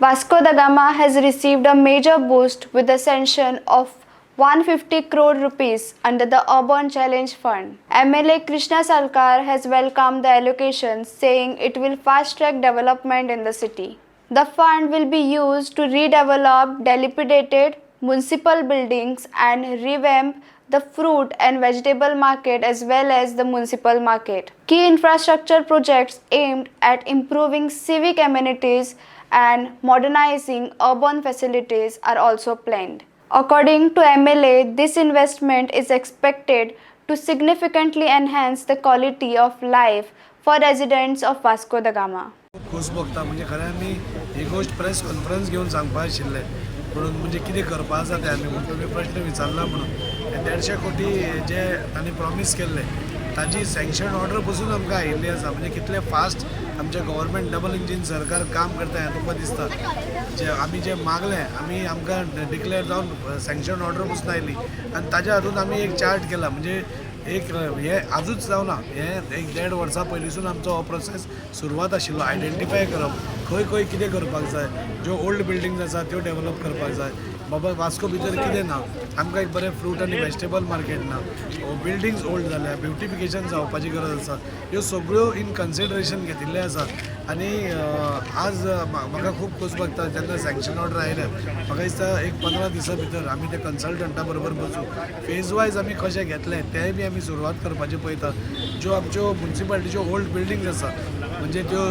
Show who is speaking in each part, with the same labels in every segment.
Speaker 1: Vasco da Gama has received a major boost with the sanction of 150 crore rupees under the Urban Challenge Fund. MLA Krishna Salkar has welcomed the allocation, saying it will fast-track development in the city. The fund will be used to redevelop dilapidated municipal buildings and revamp the fruit and vegetable market as well as the municipal market. Key infrastructure projects aimed at improving civic amenities and modernizing urban facilities are also planned. According to MLA, this investment is expected to significantly enhance the quality of life for residents of Vasco da Gama.
Speaker 2: खूब खोस भोगता. म्हणजे खऱ्यांनी ही गोश्ट press conference घेवन सांगपा आशिल्लें म्हणून, म्हणजे कितें करपा आसा तें आमी म्हणून तुमी प्रश्न विचारला म्हणून. हे 150 कोटी जे तांणी प्रॉमीस केल्ले, ताजी सँक्शन ऑर्डर पसून आमकां आयिल्ली आसा. म्हणजे कितलें फास्ट आमचें गव्हर्मेंट, डबल इंजीन सरकार काम करता हें तुमकां दिसता. जे आमी जे मागलें आमी, आमकां डिक्लेअर जावन सँक्शन ऑर्डर पसून आयली आनी ताज्या हातूंत आमी एक चार्ट केला. म्हणजे एक हे आजूच जावना, हें एक देड वर्सां पयलींसून आमचो हो प्रोसेस सुरवात आशिल्लो. आयडेंटिफाय करप खंय खंय कितें करपाक जाय, ज्यो ओल्ड बिल्डिंग्स आसा त्यो डेवलप करपाक जाय. बाबा, वास्को भितर कितें ना? आमकां एक बरें फ्रूट आनी वेजिटेबल मार्केट ना. बिल्डिंग्स ओल्ड जाल्या, ब्युटिफिकेशन जावपाची गरज आसा. ह्यो सगळ्यो इन कन्सिडरेशन घेतिल्ले आसा आनी आज म्हाका खूब खोस भोगता जेन्ना सँक्शन ऑर्डर आयल्या. म्हाका दिसता एक 15 दिसां भितर आमी ते कन्सल्टंटा बरोबर बसून फेज वायज आमी कशें घेतले तेंय बी आमी सुरवात करपाची पळयता. ज्यो आमच्यो मुन्सिपालिटीच्यो ओल्ड बिल्डिंग्स आसा, म्हणजे त्यो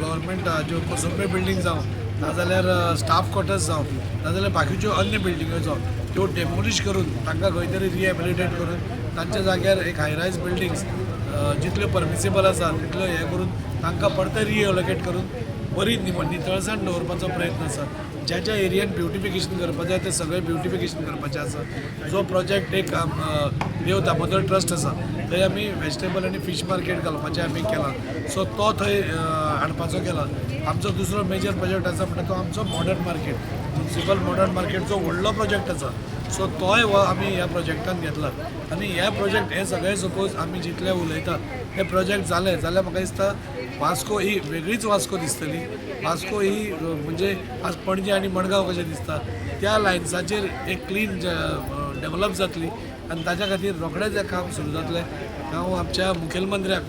Speaker 2: गव्हर्मेंट ज्यो कोसंबे बिल्डींग जावं, नाजाल्यार स्टाफ क्वॉर्टर्स जावं, नाजाल्यार बाकीच्यो अन्य बिल्डिंग्यो जावं, त्यो डेमोलिश करून तांकां खंय तरी रिहेबिलिटेट करून तांच्या जाग्यार एक हायरायज बिल्डिंग्स जितल्यो परमिसेबल आसा तितल्यो हें करून तांकां परते रिएलोकेट करून बरी नितळसाण दवरपाचो प्रयत्न आसा. ज्या ज्या एरियान ब्युटिफिकेशन करपाचें आसा तें सगळें ब्युटिफिकेशन करपाचें आसा. जो प्रोजेक्ट एक देव दामोदर ट्रस्ट आसा, थंय आमी वेजिटेबल आनी फीश मार्केट घालपाचें आमी केलां. सो तो थंय हाडपाचो केला. आमचो दुसरो मेजर प्रोजेक्ट आसा म्हणटा तो आमचो मॉडर्न मार्केट, म्युनिसिपल मॉडर्न मार्केटचो व्हडलो प्रोजेक्ट आसा. सो तोय हो आमी ह्या प्रोजेक्टान घेतला. आनी हे प्रोजेक्ट हे सगळे सपोज आमी जितले उलयता, हे प्रोजेक्ट जाले जाल्यार म्हाका दिसता वास्को ही वेगळीच वास्को दिसतली. वास्को ही म्हणजे आज पणजे आनी मडगांव कशें दिसता, त्या लायन्साचेर एक क्लीन डेवलप जातली आनी ताच्या खातीर रोखडेंच हें काम सुरू जातलें. हांव आमच्या मुखेलमंत्र्याक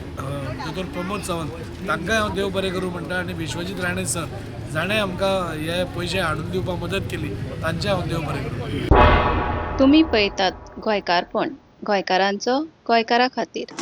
Speaker 2: दोतोर प्रमोद सावंत तांकांय हांव देव बरें करूं म्हणटा आनी विश्वजीत राणे सर, जाणें आमकां हे पयशे हाडून दिवपाक मदत केली, तांचें हांव देव बरें करूं.
Speaker 3: तुमी पळयतात गोंयकारपण, गोंयकारांचो गोंयकारा खातीर.